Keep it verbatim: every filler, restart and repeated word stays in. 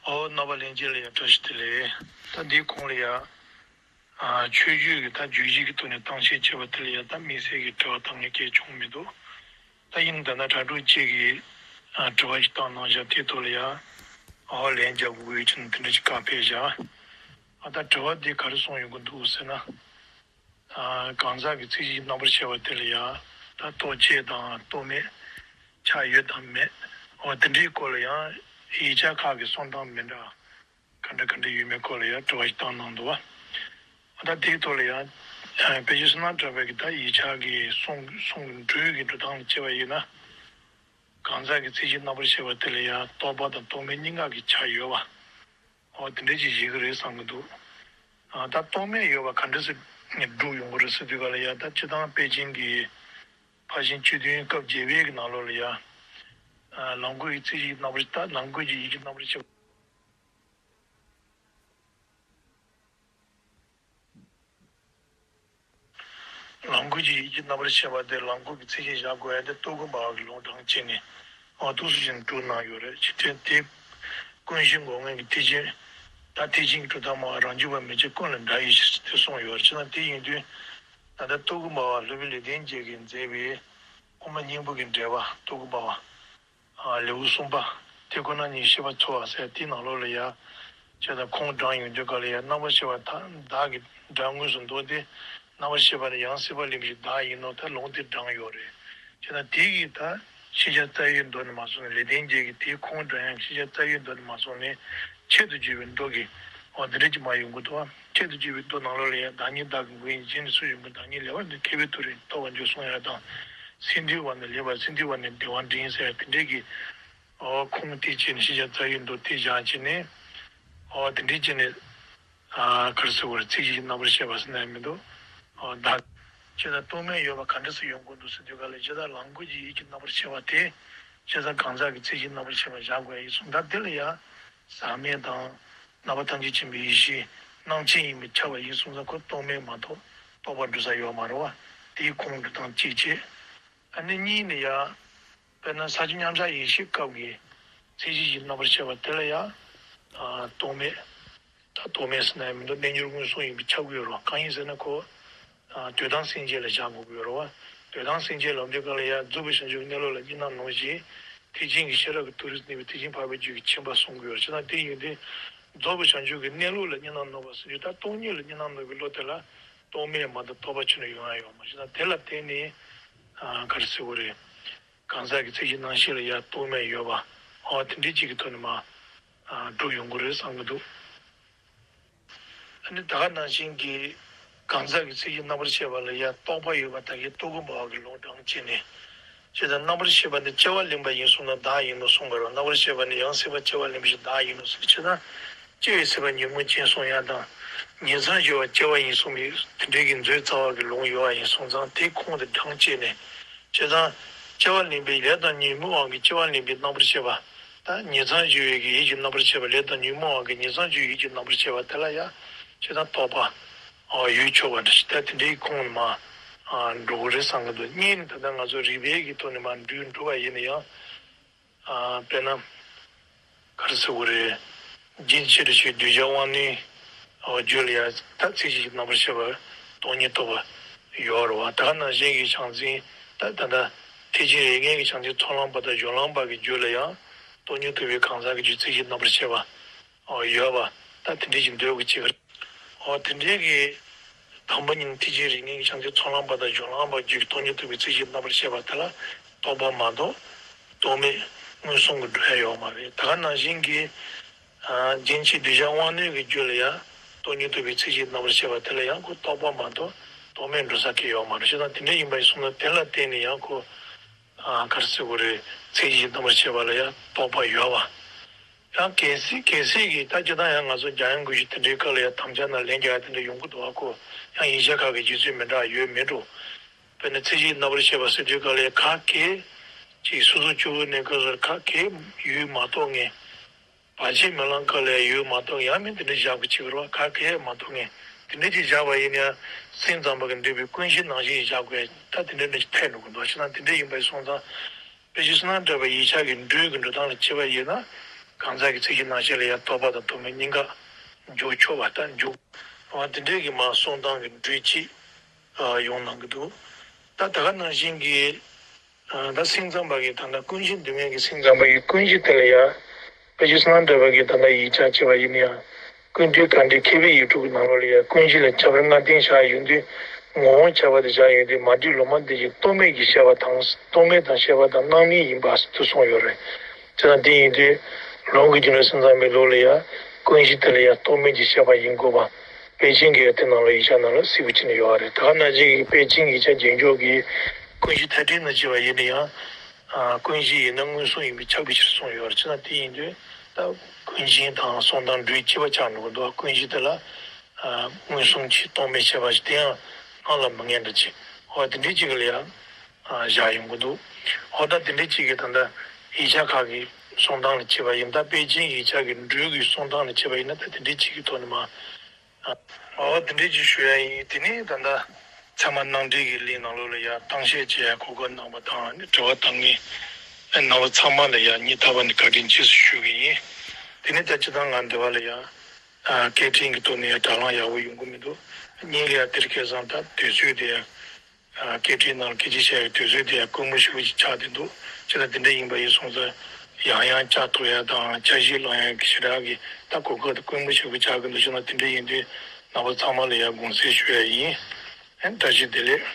ཨོ། རྣམ་པ་ལྷན་རྒྱས་ལ་ཡང་བཀྲ་ཤིས་བདེ་ལེགས། ད་འདིའི་གོང་ལ་ཡང་ཨ་ཆོས་བརྒྱུད་ཀྱི་ད་བརྗོད་གཞི་གི་ཐོག་ནས་གཏམ་བཤད་བྱས་པ་དེ་ལ་ཡང་ད་དམིགས་བསལ་གྱི་དྲི་བ་བཏང་མཁན་གང་ཡང་བྱུང་མི་འདུག་ད་ཡིན་ད་ན་དྲ་གྲོགས་གཅིག་གིས་ཨ་དྲི་བ་ཞིག་བཏང་གནང་བཞག་དེའི་ཐོག་ལ་ཡང་ཨོ་ལན་རྒྱག་དགོས་ཀྱི་ཡོད་ཅེས་ནས་དེ་འདྲ་ཞིག་བཀའ་ཕེབས་བཞག་ཨ་ད་དྲི་བ་འདི་ག་རེ་གསུངས་ཡོང་གི་འདུག་ཟེར་ན། ཨ་གང་ཟག་གི་ཚིག་གཞི་རྣམ་པར་ཕྱེ་བ་དེ་ལ་ཡང་ད་རྟོག་བཅས་དང་རྟོག་མེད་ཆགས་ཡོད་དམ་མེད། འོ་དེ་འདྲའི་སྐོར་ལ་ཡང་ཡིག་ཆ་ཁག་གི་གསུང་སྟངས་མི་འདྲ་ག་འདྲ་ག་འདྲ་ཡོད་མེད་སྐོར་ལ་ཡང་དྲི་བ་ཞིག་བཏང་གནང་འདུག་བ། ད་དེའི་ཐོག་ལ་ཡང་ཨ་དཔེ་ཆ་བསོད་ནམས་གྲགས་པའི་གི་ད་ཡིག་ཆ་གི་གསུང་གསུང་འགྲོས་ཀྱི་འགྲོ་སྟངས་ལ་བྱས་པ་ཡིན་ན། གང་ཟག་གི་ཚིག་གཞི་རྣམ་པར་ཕྱེ་བ་དེ་ལ་ཡང་རྟོག་པ་དང་རྟོག་མེད་གཉིས་ཀ་གི་ཆ་ཡོད་པ། འོ་དེ་འདྲ་ཅིག་བཞེད་གི་རེད་བསམ་གི་འདུག་ཨ་ད་རྟོག་མེད་ཡོད་པ་ག་འདྲ་སེ་སྒྲུབ་ཡོང་གི་རེད་ཟེར་དུས་ག་ལ་ཡ་ད་སྤྱི་བཏང་པེ་ཅིང་གི་ཕར་ཕྱིན་སྤྱི་དོན་སྐབས་བརྒྱད་པའི་གི་ནང་ལོགས་ལ་ཡ། ཨ་ལམ་གོང་གི་ཚིག་གཞི་རྣམ་པར་ད་ལམ་གོང་གི་ཡི་གེ་རྣམ་པར་ཕྱེ་བ། ལམ་གོང་གི་ཡི་གེ་རྣམ་པར་ཕྱེ་བ་དེ་ལམ་གོང་གི་ཚིག་གཞི་བཞག་དགོས་ཡ་དེ་རྟོགས་པའི་སྨྲ་བ་གི་ལུང་དྲངས་བྱས་ནས་འོ་འདུག་སེ་བྱས་ནས་སྒྲུབ་གནང་ཡོད་རེད། ཅི་སྟེ་དེ་ཀུན་གཞི་འགོག་ངེས་ཀྱི་ཐེག་ཆེན། ད་ཐེག་ཆེན་གྱི་གྲུབ་མཐའ་སྨྲ་བ་རང་རྒྱུད་པ་མན་ཆད་ཀུན་ལ་འདྲ་ཡིན་ཞེས་དེ་གསུངས་ཡོད་རེད། ཅི་ན་དེ་ཡིན་དུས་ད་ལྟ་རྟོགས་པའི་སྨྲ་བ་སློབ་དཔོན་ལེགས་ལྡན་འབྱེད་ཀྱིས་མཛད་པའི་དབུ་མ་སྙིང་པོ་གི་འགྲེལ་པ་རྟོགས་པའི་སྨྲ་བ། ལེའུ་གསུམ་པ། དེ་ཁོ་ན་ཉིད་ཤེས་པ་འཚོལ་བ་ཟེར་དེའི་ནང་ལོགས་ལ་ཡང་། བྱས་ཙང་ཁུངས་དྲངས་ཡོང་དུས་ག་ལ་ཡང་རྣམ་པར་ཤེས་པ་དག་གི་སྒྲ་དངོས་སུ་འདོགས་ཏེ། རྣམ་པར་ཤེས་པ་ནི་ཡང་སྲིད་པ་གླེང་བྱེད་བདག་ཡིན་ནོ། ད་ལུང་དེ་དྲངས་ཡོད་རེད། བྱས་ཙང་དེ་གི་ད་ཤེས་བྱ་རྩ་བའི་མདོ་ནས་མ་སོང་ནས་ལེགས་ལྡན་འབྱེད་ཀྱི་དེའི་ཁུངས་དྲངས་ཡང་ཤེས་བྱ་རྩ་བའི་མདོ་ནས་མ་སོང་ནས་ཆེད་དུ་བརྗོད་པའི་མདོ་གི་འོ་འདི་འདྲ་ཅིག་མ་ཡོང་གི་འདུག་ཆེད་དུ་བརྗོད་པའི་མདོ་ནང་ལོགས་ལ་ཡང་བདག་ཉིད་བདག་གི་མགོན་ཡིན། རྗེས་ནི་སུ་ཡིན་མིན། བདག་ཉིད་ལེགས་པར་འདོད། མཁས་པས་ཐུགས་རེ་རྟོགས་པར་འགྱུར་གསུང་ཡ་དང་། སེམས་འདུལ་བ་ནི་ལེགས་པར་སེམས་འདུལ་བ་ནི་བདེ་བར་འདྲེན་ཟེར་ཡ་དེ་འདྲའི་གི་ཨོ་ཁུངས་དེ་བྱས་ནས་ཤེས་བྱ་རྩ་བའི་མདོ་དེ་བཞག་བྱས་ནས་ཨོ་དེ་འདྲའི་བྱས་ནས་ཨ་ག་རེ་ཟེར་དགོས་རེད། ཚིག་གཞི་རྣམ་པར་ཤེས་པ་ཟེར་ན་ཡང་མི་འདུག་ཨོ་བདག་ཅེས་དང་རྟོག་མེད་ཡོད་པ་ག་འདྲ་སེ་ཡོང་གི་འདུག་ཟེར་དུས་ག་ལ་ཇི་ལྟར་ལམ་གོང་གི་ཡིད་ཀྱི་རྣམ་པར་ཤེས་པ་དེ་ཇི་ལྟར་གང་ཟག་གི་ཚིག་གཞི་རྣམ་པར་ཤེས་པ་བཞག་དགོས་ཡིན་གསུངས། ད་དེ་ལ་ཡང་ཟག་མེད་དང་རྣམ་པ་ཐམས་ཅད་མཁྱེན་པའི་ཡེ་ཤེས་སྣང་མཆེད་ཡིན་པས་ཁྱབ་པ་ཡིན་གསུངས་ཙང་ཁོ་རྟོག་མེད་མ་གཏོགས་རྟོགས་པར་འགྲོ་ས་ཡོད་མ་རེད་བ། དེའི་ཁུངས་འགྲོ་སྟངས་གཅིག་བྱས། ཨ་ནི་གཉིས་ནི་ཡང་། དཔེར་ན་ས་བཅུ་མཉམ་གཞག་ཡེ་ཤེས་སྐབས་ཀྱི་ཚིག་གཞི་ཡི་རྣམ་པར་ཤེས་པ་དེ་ལ་ཡང་། ཨ་རྟོག་མེད། ད་རྟོག་མེད་ཟེར་ན་ཡང་མི་འདུག་རྣལ་འབྱོར་མངོན་སུམ་ཡིན་པས་ཁྱབ་ཀྱི་ཡོད་རེད་བ། གང་ཡིན་ཟེར་ན་ཁོ། ཨ་འདོད་དང་སེམས་ཅན་ལ་བཞག་དགོས་ཀྱི་ཡོད་རེད་བ། འདོད་དང་སེམས་ཅན་ལབ་དུས་སྒང་ལ་ཡང་རྫོགས་པའི་བྱང་ཆུབ་ཀྱི་གནས་ལུགས་ལ་གཉིས་སྣང་ནོར་བཞིན། ཐེག་ཆེན་གྱི་ཤེས་རབ་ཀྱི་མཐོ་རིས་སུ་གནས་པའི་ཐེག་ཆེན་འཕགས་པའི་རྒྱུད་ཀྱི་མཁྱེན་པ་གསུང་གི་ཡོད་རེད། བྱས་ཙང་དེ་ཡིན་དུས། རྫོགས་པའི་བྱང་ཆུབ་ཀྱི་གནས་ལུགས་ལ་གཉིས་སྣང་ནོར་བ་ཟེར་དུས་ད་སྟོང་ཉིད་ལ་གཉིས་སྣང་ནོར་བའི་བློ་དེ་ལ། རྟོག་མེད་མ་གཏོགས་རྟོགས་པ་ཁྱོན་ནས་ཡོང་ཡ་ཡོད་མ་རེད། ད་དེ་ལ་བརྟེན་ནས་ཨ་ག་རེ་ཟེར་དགོས་རེད། གང་ཟག་གི་ཚིག་གཞི་རྣམ་ཤེས་ལ་ཡང་རྟོག་མེད་ཡོད་པ་ཨོ་དེ་འདྲའི་ཅིག་གི་ཐོག་ནས་མ་ཨ་སྒྲུབ་ཡོང་གི་རེད་བསམ་གི་འདུག་ཨ་ནི་ད་ག་ནང་བཞིན་གྱི་གང་ཟག་གི་ཚིག་གཞི་རྣམ་པར་ཤེས་པ་ལ་ཡང་རྟོག་པ་ཡོད་པ་ད་གིན་རྟོགས་པའི་སྨྲ་བ་གི་ལུང་དྲངས་བྱས་ནས། བྱས་ཙང་རྣམ་པར་ཤེས་པ་ནི་སྐྱེ་བ་ལེན་པ་ཡིན་གསུངས་ན་བདག་ཡིན་ནོ་གསུངས་པ་རེད། རྣམ་པར་ཤེས་པ་ནི་ཡང་སྲིད་པ་སྐྱེ་བ་ལེན་པ་ཞིག་བདག་ཡིན་ནོ་གསུངས། བྱས་ཙང་། སྐྱེ་བའི་སྲིད་པ་ཉོན་མོངས་ཅན་གསུང་ཡ་དང་། ངེས་གསང་སྦྱོར་བ་སྐྱེ་བ་ཡིན་གསུངས་པའི་དེ་འདྲའི་གི་མཛོད་རྩ་བ་གི་ལུང་ཡོད་པ་ཡིན་སོང་ཙང་དེའི་ཁུངས་དེ་དྲངས་བྱས་ནས། བྱས་ཙང་། སྐྱེ་བ་ལེན་པའི་ལས་དང་ཉོན་མོངས་དབང་གིས་སྐྱེ་བ་ལེན་པའི་རྣམ་པར་ཤེས་པ། ད་ངེས་གསང་སྦྱོར་བའི་གི་ཡིད་ཀྱི་རྣམ་པར་ཤེས་པ་ལས་དང་ཉོན་མོངས་དབང་གིས་ངེས་གསང་སྦྱོར་བའི་ཡིད་ཀྱི་རྣམ་པར་ཤེས་པ་དེ་ལ་ཡང་། བྱས་ཙང་རྟོག་པ། ཨ་ཡུལ་ཆོག་པ་འདྲ་ཞིག་ད་དེ་འདྲའི་ཁུངས་ནས་མ། ཨ་འགྲོ་གི་རེད་བསམ་གི་འདུག་གཉིས་ནི་ད་ལྟ་ང་ཚོ་རིགས་པའི་གི་ཐོག་ནས་མ་འགྲུལ་འགྲོ་བ་ཡིན་ན་ཡང་། ཨ་དཔེར་ན། ག་རེ་ཟེར་དགོས་རེད། རྒྱན་ཆེ་རུ་ཞིག་གདུལ་བྱ་དབང་རྣོན། ཨོ་རྒྱུད་ལ་ཡང་ད་ཚིག་གཞི་རྣམ་པར་ཤེས་པ་སྟོང་ཉིད་རྟོགས་པ་ཡོད་རེད་བ། ད་ག་ནང་བཞིན་གྱི་བྱང་སེམས་ད་ད་ལྟ་ཐེག་ཆེན་རིགས་ལྔའི་གི་བྱང་སེམས་ཚོགས་ལམ་པ་དང་སྦྱོར་ལམ་པ་གི་རྒྱུད་ལ་ཡང་སྟོང་ཉིད་རྟོགས་པའི་གང་ཟག་གི་རྒྱུད་ཚིག་གཞི་རྣམ་པར་ཤེས་པ་ཨོ་ཡོད་པ་ད་དེ་འདྲའི་ཞིག་འདོད་གི་བྱེད་ཀྱི་རེད། ཨོ་དེ་འདྲའི་གི་དང་པོ་ཉིད་ཐེག་ཆེན་རིགས་ལྔའི་གི་བྱང་སེམས་ཚོགས་ལམ་པ་དང་སྦྱོར་ལམ་པ་རྒྱུད་ཀྱི་སྟོང་ཉིད་རྟོགས་པའི་ཚིག་གཞི་རྣམ་པར་ཤེས་པ་དེ་ལ་རྟོག་པ་མ་གཏོགས། རྟོག་མེད་མངོན་སུམ་གྱི་འགྲོ་ཡ་ཡོད་མ་རེད། ད་ག་ནང་བཞིན་གྱི། ཨ་རྒྱན་ཆེ་གདུལ་བྱ་དབང་རྣོན་གྱི་རྒྱུད་ལ་ཡང་སྟོང་ཉིད་རྟོགས་པའི་ཚིག་གཞི་རྣམ་པར་ཤེས་པ་དེ་ལ་ཡང་ཁོ་རྟོག་པ་མ་གཏོགས་རྟོག་མེད་འགྲོ་ས་གང་ཡོད་མ་རེད། བྱས་ཙང་དེ་འདྲ་ཡིན་པ་ཡིན་སོང་ན་དེ་ལ་བརྟེན་ནས་ཡང་ཁོ། ཨ་ག་རེ་ཟེར་དགོས་རེད། ཚིག་གཞི་རྣམ་པར་ཤེས་པ་ལ་ཡང་རྟོག་པ་ཡོད་པ། ཡང་གལ་སྲིད་གལ་སྲིད་ཀྱི་ད་སྤྱིར་བཏང་ཡང་ང་ཚོ་འཇམ་དབྱངས་སྐུ་ཞབས་དེ་འདྲའི་སྐབས་ལ་ཡང་དམ་བཅའ་ནང་ལན་རྒྱག་ཡ་དེ་འདྲ་ཡོང་གི་འདུག་ཨ་ཁོ་ཡང་ཡིག་ཆ་ཁག་གི་རྗེ་བཙུན་མི་འདྲ་ཡོད་མེད་འགྲོ། དཔེར་ན་ཚིག་གཞི་རྣམ་པར་ཤེས་པ་ཟེར་དུས་སྐབས་ལ་ཡང་ག་གེ་ཅིག་སོ་སོ་སྐྱེ་བོ་གནས་སྐབས་སུ་ག་གེ་ཡུལ་མ་རྟོགས་ངེས། བར་ཆད་མེད་ལམ་སྐབས་ལ་ཡང་ཡུལ་མ་རྟོགས་ཡང་མིན་དེ་འདྲ་བཞག་པ་ཅིག་རེད་བ། ག་གེ་མ་རྟོགས་ངེས་དེ་འདྲ་ཅིག་བཞག་པ་ཡིན་ན་ཡང་སེམས་ཙམ་པ་གི་འདོད་པའི་ཀུན་གཞི་ནང་བཞིན་བཞག་དགོས་ད་དེ་འདྲ་འདྲ་ཞིག་ཐལ་འགྲོ་གི་འདུག་བྱས་ཙང་དེ་འདྲ་ཡིན་པ་ཡིན་སོང་ཙང་། དཔེ་ཆ་བསོད་ནམས་གྲགས་པའི་ཡིག་ཆ་གི་འགྲོས་ཀྱི་འགྲོ་སྟངས་ལ་བྱས་པ་ཡིན་ན། གང་ཟག་གི་ཚིག་གི་ནང་བཞིན་ལ་ཡང་རྟོགས་པ་དང་རྟོགས་མེད་གཉིས་ཀ་འཇོག་ཆོག་པ་ལྟར་འཇོག་པ་དེ་འདྲའི་གི་མ་གསུང་སྟངས་ཀྱི་འགྲོས་ཅིག་ཡོང་གནང་གི་འདུག་ད་ད་ག་ནང་བཞིན་གྱི་ད་སེམས་ཙམ་པ་གི་ད་ལྟ་ཀུན་གཞི་འདུས་མེད་ཀྱི་སེམས་ཙམ་པ་གི་ཀུན་གཞི་དེ་ལ་ཡང་། དཔེ་ཆ་བསོད་ནམས་གྲགས་པ་གིས་ད་ལྟ་ཡིག་ཆ་བྱས་པ་ཡིན་ན་ཡང་། ཀུན་བཏུས་དགའ་འབྲས་མཁས་པའི་ཡིག་དྲུག་གི་ནང་ལོགས་ལ་ཡང་ཀུན་གཞི་ལ་ཁྱད་པར་ལྔ་ལྡན་བཞག་ཡོང་དུས། ངོ་བོ་ཁྱད་པར་དུ་བཞག་ཡོང་དུས་མ་བསྒྲིགས་ལུང་མ་བསྟན་ཅིང་རྟོག་མེད་ཀྱི་བཤད་པ་དང་རྟོག་མེད་དང་བཤད་པ་དང་སྣང་མེད་ཡིན་པ་དུ་གསུངས་ཡོད་རེད། བྱས་ཙང་དེ་ཡིན་དུས་ལུང་གི་རྒྱུ་ནོར་སེམས་ཙམ་པའི་ལུགས་ལ་ཡང་ཀུན་གཞི་དེ་ལ་ཡང་རྟོག་མེད་ཀྱི་བཤད་པ་ཡིན་དགོས་པ། པཎ་ཆེན་གྱིས་དེ་ནང་ལ་ཡིག་ཆ་ནང་ལ་གསལ་པོ་བྱས་ནས་ཡོད་རེད། ད་ག་ནང་བཞིན་གྱི་པཎ་ཆེན་གྱི་ཡིག་ཆ་རྒྱན་འཇུག་གི་ཀུན་གཞི་མཐའ་བྲལ་ནང་བྱས་པ་ཡིན་ན་ཡང་། ཨ། ཀུན་གཞི་ཡིན་ན་མངོན་སུམ་ཡིན་པས་ཁྱབ་པའི་ཕྱིར་གསུངས་ཡོད་རེད། བྱས་ན་དེ་ཡིན་དུས་ད་ཀུན་མཁྱེན་དང་གསུང་དང་འགྲོས་གཅིག་པ་ཆགས་འགྲོ་གི་འདུག་ཀུན་གཞི་དེ་ལ། ཨ། མངོན་སུམ་གྱིས་རྟོག་མེད་བཤད་པ་ཞིག་དེ་ཡང་སྣང་ལ་མི་ངེས་འདྲ་ཅིག་འོ་དེ་འདྲའི་ཅིག་ལ་ཡང་། ཨ། བཞག་ཡོང་གི་འདུག་འོ་ད་དེ་འདྲའི་ཅིག་གིས་ད་ལྟ་ཡིག་ཆ་ཁག་གི་གསུང་སྟངས་ལ་བྱས་པ་ཡིན། ད་པཎ་ཆེན་ཡིག་ཆ་གི་འགྲོས་ཀྱི་གསུང་སྟངས་ལ་བྱས་པ་ཡིན་ན་ད་དེ་འདྲའི་ཅིག་གི་ཐོག་ནས་མ། ཨོ་དེ་འདྲའི་ཅིག་ཞུ་ཡ་ཡིན། དེ་ནས་ད་ལྟ་ཚད་མ་རྣམ་འགྲེལ་གྱི་གླེང་ནང་ལོགས་ལ་ཡ་གཏམ་བཤད་བྱེད་ཡ་གོ་སྐབས་གནང་བ་དང་དྲི་བ་བཏང་མཁན་རྣམ་པ་ཚང་མ་ལ་ཡ་སྙིང་ཐག་པ་ནས་བཀའ་དྲིན་ཆེ་ཞུ་གི་ཡིན། དེ་ནས་ད་སྤྱིར་བཏང་ང་འདི་བ་ལ་ཡ་སྐད་འཕྲིན་གྱི་ཐོག་ནས་ཡ་དྲ་ལམ་ཡག་པོ་ཡོང་གི་མི་འདུག་གཉིས་ལ་ཡ་དེར་སྐལ་བཟང་ད་དུས་ཚོད་དེ་ཡ། སྐད་འཕྲིན་ནང་སྐད་ཆ་བཤད་ཡའི་དུས་ཚོད་དེ་ཡང་དཀོན་པོ་ཞེ་པོ་ཅིག་ཆགས་བསྡད་འདུག་བྱས་ཙང་དེ་འདྲ་ཡིན་པ་ཡིན་སོང་ཙང་ཡང་ཡང་བསྐྱར་གཏོད་ཡ་དང་འཆར་གཞི་བླང་ཡ་གི་ཞེ་དྲག་གི་ད་གོ་སྐབས་དེ་དཀོན་པོ་ཞེ་པོ་ཆགས་ཀྱི་འདུག་བྱས་ན་དེ་འདྲ་ཡིན་དུས་རྣམ་པ་ཚང་མ་ལ་ཡང་དགོངས་སེལ་ཞུ་ཡ་ཡིན། ཨེ་བཀྲ་ཤིས་བདེ་ལེགས།